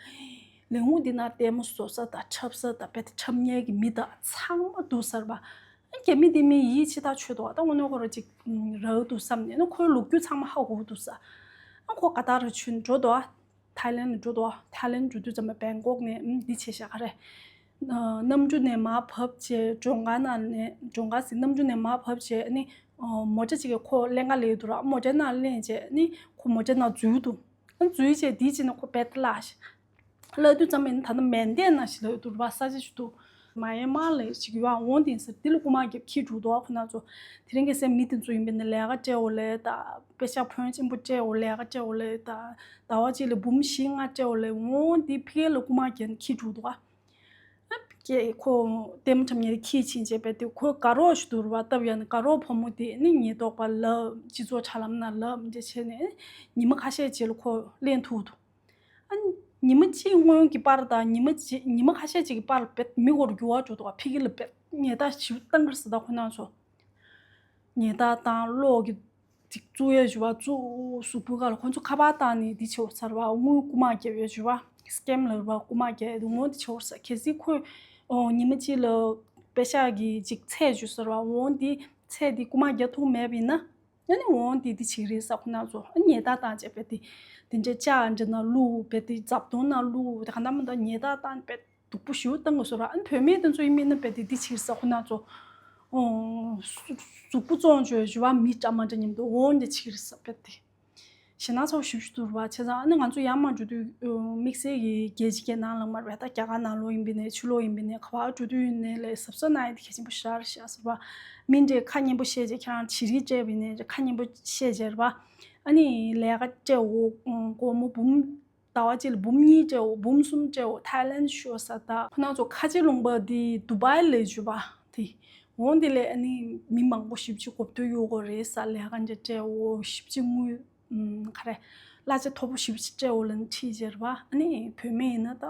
ལས་ཁུངས་དེ་ན་ལྟད་མོ་བཟོ་ས་དང་འཁྲབ་ས་དང་རྦད་དེ་འཁྲབ་མཁན་གྱི་མི་དང་ཚང་མ་འདུག་ས་རེད་བ། རྒྱ་མི་དེ་མི་ཡིད་ཆེས་ཐག་ཆོད་འདུག་ད་དངོས་གནས་ཁོ་རང་ཅིག་རག་འདུག་བསམ་ནས་ནི་ཁོའི་ལོ་རྒྱུས་ཚང་མ་ཧ་གོ་འདུག་ས། ཨ་ཁོ་ག་ད་ར་ཆུན་འགྲོ་འདུག་ཐའི་ལན་ལ་འགྲོ་འདུག་ཐའི་ལན་འགྲོ་དུས་ཙམ་པ་བེང་ཀོག་ནས་ཨ་འདི་བྱས་ཤག་ག་རེ། གནམ་གྲུ་ནས་མར་བབས་བྱས་མགྲོན་ཁང་ནང་ནས་མགྲོན་ཁང་ཟེར་གནམ་གྲུ་ནས་མར་བབས་བྱས་ནི་མོ་ཊ་ཅིག་གིས་ཁོ་ལེན་ག་ལེན་འདུག་ར། མོ་ཊའི་ནང་ལེན་བྱས་ནི་ཁོ་མོ་ཊའི་ནང་འཛུལ་འདུག་ཨ་འཛུལ་བྱས་དེའི་རྗེས་ནས་ཁོ་རྦད་དེ་བརླགས་ཤག་བརླག་དུས་ཙམ་པ་ཡིན་ན་ད་ལྟ་མན་ཌེ་ནང་བཞིན་ལ་འདུག་ར་བ། ས་ཆ་ཞིག་འདུག་མ་ཡན་མར་ལ་ཞིག་ཡོད་ཨ། འོང་དེ་ཟེར་དེ་ལ་རྐུ་མ་རྒྱབ་ཁྱེར་འགྲོ་འདུག་ཨ་ཁོ་ན་ཚོ། དེ་རིང་གི་སེམས་མི་དེ་ཚོ་ཡིན་པས་ན་ལས་ཀ་སྤྲད་འོ་ལས་ད། པེ་ཤག་ཕོན་ཆེན་པོ་སྤྲད་འོ་ལས་ཀ་སྤྲད་འོ་ལས་ད། ཟླ་བ་གཅིག་ལ་འབུམ་བཞི་ལྔ་སྤྲད་འོ་ལས་འོང་དེ་ཕ་གི་ལ་རྐུ་མ་རྒྱབ་ཁྱེར་འགྲོ་འདུག་ཨ། ཨ་ཀྱེ་ཁོ་ལྟད་མོ་འཁྲབ་མཁན་དེ་ཁྱེར་ཕྱིན་བྱས་པས་དེ་ཁོའི་དགའ་རོགས་ཞིག་འདུག་ར་བ། སྟབས་ཡག་ནི་དགའ་རོགས་བུ་མོ་དེ་ནི་ཉེན་རྟོག་པ་ལབ་སྤྱི་ཚོགས་དྲ་ལམ་ན་ལབ་འདི་བྱས་ནས་ཉི་མ་ཁ་ཤས་ཅིག་ལ་ཁོ་ལེན་ཐུབ་འདུག་ཨ་ཉི་མ་གཅིག་སྔོན་གྱི་པར་དང་ཉི་མ་གཅིག་ཉི་མ་ཁ་ཤས་ཅིག་གི་པར་རྦད་མི་མགོར་འགྱུར་བ་འགྲོ་འདུག་ཕ་གི་ལ་རྦད་ཉེས་རྡུང་ཞིབ་བཏང་གི་རེད་ཟེར། ད་ཁོ་ན་ཚོ་ཉེས་རྡུང་བཏང་གློག་གི་ཅིག་བཙུགས་ཡས་བྱུས་པ་བཙུགས་གཟུགས་པོའི་ཁ་ལ་ཁོ་ཚོ་ཁ་པར་བཏང་ནས་འདི་བྱེད་འོ་ཚར་བ་དངུལ་རྐུ་མ་རྒྱབ་ཡས་བྱུས་པ་སི་ཀེམ་ལབ་པ་རྐུ་མ་རྒྱབ་ཡས་དུ་ངོ་འདི་བྱེད་འོ་ཚར། གལ་སྲིད་ཁོས་ཨོ་ཉི་མ་གཅིག་ལ་པེ་ཤག་གི་ཅིག་ཚད་བྱུས་ཚར་བ་འོ་འདི་ཚད་འདི་རྐུ་མ་རྒྱག་ཐུབ་མེད་པ་ཡིན་ན། ཨ་ནི་འོང་དེ་དེ་བྱེད་ཀྱི་རེད་ས་ཁོ་ན་ཚོ། ཨ་ཉེས་རྡུང་བཏང་བྱས་པས་དེ་དེ་འདྲའི་ལྕགས་འདྲ་ན་བླུགས་པས་དེ་རྫབ་དོང་ན་བླུགས་དེ་ག་ན་མ་ད་ཉེས་རྡུང་བཏང་བས་སྡུག་པོ་ཞེ་པོ་བཏང་དགོས་སོ་ར། ཨ་ནི་བུད་མེད་དེ་ཚོ་ཡིན་མིན་ན་བས་དེ་དེ་བྱེད་ཀྱི་རེད་ས་ཁོ་ན་ཚོ། ཨོ་གཟུགས་པོ་བཙོང་བྱོས་བྱོས་བ་མི་འདྲ་མ་འདྲ་མཉམ་དུ་འོང་དེ་བྱེད་ཀྱི་རེད་ས་བས་དེ། ཞེ་ན་ཚ་བོ་ཞེ་པོ་ཞིག་འདུག་ར་བ། བྱས་ཙང་ཨ་ནི་ང་ཚོ་ཡར་མར་འགྲོ་དུས་དམིགས་བསལ་གྱི་རྒྱལ་སྤྱི་རྒྱལ་ནང་ལ་མ་རེད་པས་ད་རྒྱ་གར་ནང་ལོགས་ཡིན་པ་ནས་ཕྱི་ལོགས་ཡིན་པ་ནས་ག་པར་འགྲོ་དུས་ཡིན་ནའི་ལས་གཟབ་གཟབ་གནང་ཡས་དེ་གལ་ཆེན་པོ་ཞེ་དྲག་རེད་ཤག་ཟེར་བ། མི་འདྲས་ཁ་སྙན་པོ་བཤད་བྱས་ཁྱེད་རང་བྱི་རིལ་སྤྲད་པ་ཡིན་ནའི་ཁ་སྙན་པོ་བཤད་བྱས་རེད་པ། ཨ་ནི་ལས་ཀ་སྤྲད་འོ་སྒོར་མོ་འབུམ་ཟླ་བ་གཅིག་ལ་འབུམ་གཉིས་སྤྲད་འོ་འབུམ་གསུམ་སྤྲད་འོ་ཐའི་ལན་ཤོར་ས་ད་ཁོ་ན་ཚོ་ཁ་ཆེ་ལུང་པ་དེ་དུ་བྷའི་ལས་བྱུས་པ་དེ་འོང་དེ་ལས་ཨ་ནི་མི་མང་པོ་ཞེ་པོ་ཅིག་གོ་བསྡུར་ཡོད་དགོས་རེད་ས། ལས་ཀ་འདྲ་སྤྲད་འོ་ཞེ་པོ་ཅིག་དངུལ། ཨུམ། ག་རེ། གླ་ཆ་མཐོ་པོ་ཞེ་པོ་ཅིག་སྤྲད་འོ་ལ་ནི་ཁྲིད་བྱས་རེད་པ། ཨ་ནི་བུད་མེད་ཡིན་ན་ད་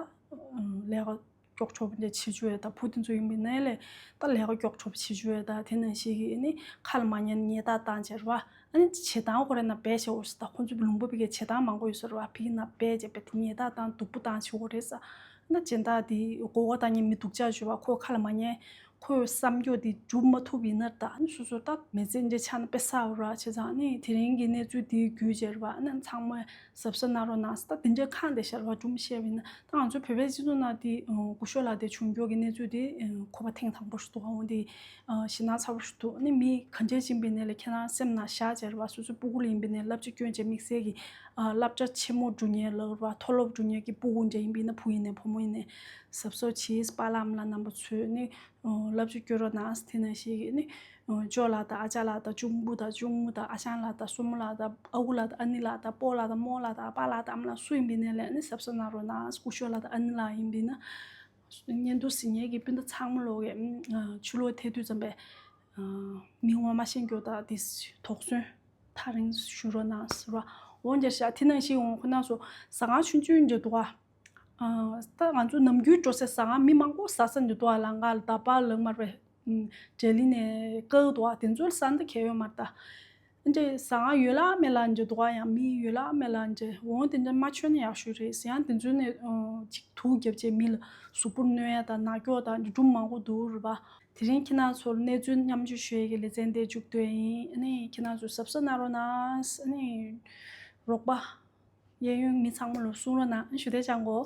ལས་ཀ་མགྱོགས་ཆོག་པོ་འདྲ་བྱེད་བཅུག་ཡས་ད། བུ་དེ་ཚོ་ཡིན་པ་ཡིན་ནའི་ལས་ད་ལས་ཀ་མགྱོགས་ཆོག་པོ་བྱེད་བཅུག་ཡས་ད། དེ་ནང་བཞིན་གྱི་ཨ་ནི་ཁ་ལ་མ་ཉན་ཉེས་རྡུང་བཏང་བྱས་རེད་པ། ཨ་ནི་བྱེད་སྟངས་ཁོ་རེ་ན་བས་བྱས་འོ་ས་ད་ཁོ་ཚོ་ལུང་པ་བི་གའི་བྱེད་སྟངས་མང་པོ་ཡོད་ས་རེད་པ། བི་ན་བས་བྱས་པས་དེ་ཉེས་རྡུང་བཏང་སྡུག་པོ་བཏང་བྱེད་འོ་རེད་ས། ཨ་ནི་སྦྱིན་བདག་དེ་མགོ་སྐོར་བཏང་མཁན་མི་སྡུག་ཅག་བྱས་པ་ཁོ་ཁ་ལ་མ་ཉན། ཁོས་བསམ་རྒྱུ་དེ་འགྲུབ་མ་ཐུབ་ཡིན་ན་ད་ཨ་ནི་སོ་སོ་ད་མི་ཚེ་འདྲ་ཆགས་ན་དཔེ་ཟ་འོ་ར། བྱས་ཙང་ཨ་ནི་དེ་རིང་གི་གནས་ཚུལ་དེའི་བརྒྱུད་བྱས་རེད་པ། ཨ་ནི་ཚང་མས་གཟབ་གཟབ་གནང་རོགས་གནང་ས། ད་དེ་འདྲའི་ཁ་འདི་ཤར་བ་སྒྲུང་བཤད་པ་ཡིན་ན་ད་ང་ཚོ་བོད་པའི་སྤྱི་ཚོགས་ནང་དེ་སྐུ་ཞབས་ལགས་དེ་བྱུང་རྒྱུ་གི་གནས་ཚུལ་དེ་ཁོ་པ་ཐེངས་དང་པོ་ཞིག་འདུག་འོང་དེ་ཞེ་ན་ཚ་པོ་ཞིག་འདུག་ཨ་ནི་མི་ག་འདྲས་ཅིག་ཡིན་པ་ཡིན་ནའི་ལས་ཁྱེད་རང་སེམས་ནང་བཞག་བྱས་རེད་པ། སོ་སོའི་སྤུ་གུ་ལ་ཡིན་པ་ཡིན་ནའི་བསླབ་བྱ་སྐྱོན་བྱས་དམིགས་བསལ་གྱི་བསླབ་བྱ་ཆེན་མོ་སྒྲུབ་མཁན་ལབ་རེད་པ། མཐོ་སློབ་སྒྲུབ་མཁན་གྱི་སྤུ་གུ་འདྲ་ཡིན་པ་ཡིན་ན་བུ་ཡིན་ནའི་བུ་མོ་ཡིན་ནའི་གཟབ་གཟབ་བྱས། པཱ་ལགས་ཨ་མ་ལགས་རྣམ་པ་ཚོས་ནི་བསླབ་བྱ་སྐྱོན་རོགས་གནང་། དེ་ནང་བཞིན་གྱི་ནི་ཇོ་ལགས་དང་ཨ་ཅག་ལགས་དང་གཅུང་པོ་དང་གཅུང་མོ་དང་ཨ་ཞང་ལགས་དང་སྲུ་མོ་ལགས་དང་ཨ་ཁུ་ལགས་དང་ཨ་ནེ་ལགས་དང་སྤོ་ལགས་དང་རྨོ་ལགས་དང་པཱ་ལགས་དང་ཨ་མ་ལགས་སུ་ཡིན་པ་ཡིན་ནའི་ལས་ནི་གཟབ་གཟབ་གནང་རོགས་གནང་། སྐུ་ཞབས་ལགས་དང་ཨ་ནེ་ལགས་ཡིན་པ་ཡིན་ན་བརྙན་ཐུང་གཟིགས་མཁན་གྱི་སྤུན་ཟླ་ཚང་མ་ལོག་གིས་ཕྱི་ལོགས་ཐད་དུས་ཙམ་པས་མི་ངོ་མ་ཤེས་རྒྱུ་དང་དེ་དོགས་ཟོན་ཐག་རིང་ཞུ་རོགས་གནང་ཟེར་བ། འོ་འདྲ་ཤག་དེ་ནང་བཞིན་འོང་ཁོ་ན་ཚོ་ཟ་ཁང་ཆུང་ཆུང་འདྲ་འདུག་ཨ། ད་ང་ཚོ་ནམ་རྒྱུན་འགྲོ་སའི་ཟ་ཁང་མི་མང་པོ་ཟ་ས་འདི་འདུག་ཨ། ལམ་ཁ་ལ་ད་པར་ལག་དམར་བའི་འབྲས་ལི་ནས་ཀག་འདུག་ཨ། དེ་ཚོ་ལ་ཟ་འདི་གལ་ཡོད་མ་རེད་ད། འདྲ་ཟ་ཁང་ཡོད་ལ་མེད་ལ་འདྲ་འདུག་ཨ། ཡང་མི་ཡོད་ལ་མེད་ལ་འདྲ་འོང་དེ་འདྲ་མ་མཆོད་ན་ཡག་ཤོས་རེད་ཟེར། ཡང་དེ་ཚོ་ནས་ཅིག་དུག་བརྒྱབ་བྱས་མི་ལ་གཟུགས་པོར་གནོད་ཡ་དང་ནག་སྐྱོག་དང་འདྲ་སྒྲུང་མང་པོ་འདུག་རེད་པ། དེ་རིང་ཁྱེད་རང་ཚོར་གནས་ཚུལ་མཉམ་སྤྱོད་ཞུ་ཡས་ཀྱི་ལེ་ཚན་དེ་མཇུག་བསྡུ་ཡ་ཡིན། ཨ་ནི་ཁྱེད་རང་ཚོ་གཟབ་གཟབ་གནང་རོགས་གནང་། ཨ་ནི་རོགས་པ། གཡས་གཡོན་མི་ཚང་མ་ལ་གསུང་རོགས་གནང་ཞུ་དེ་ཅང་གོ།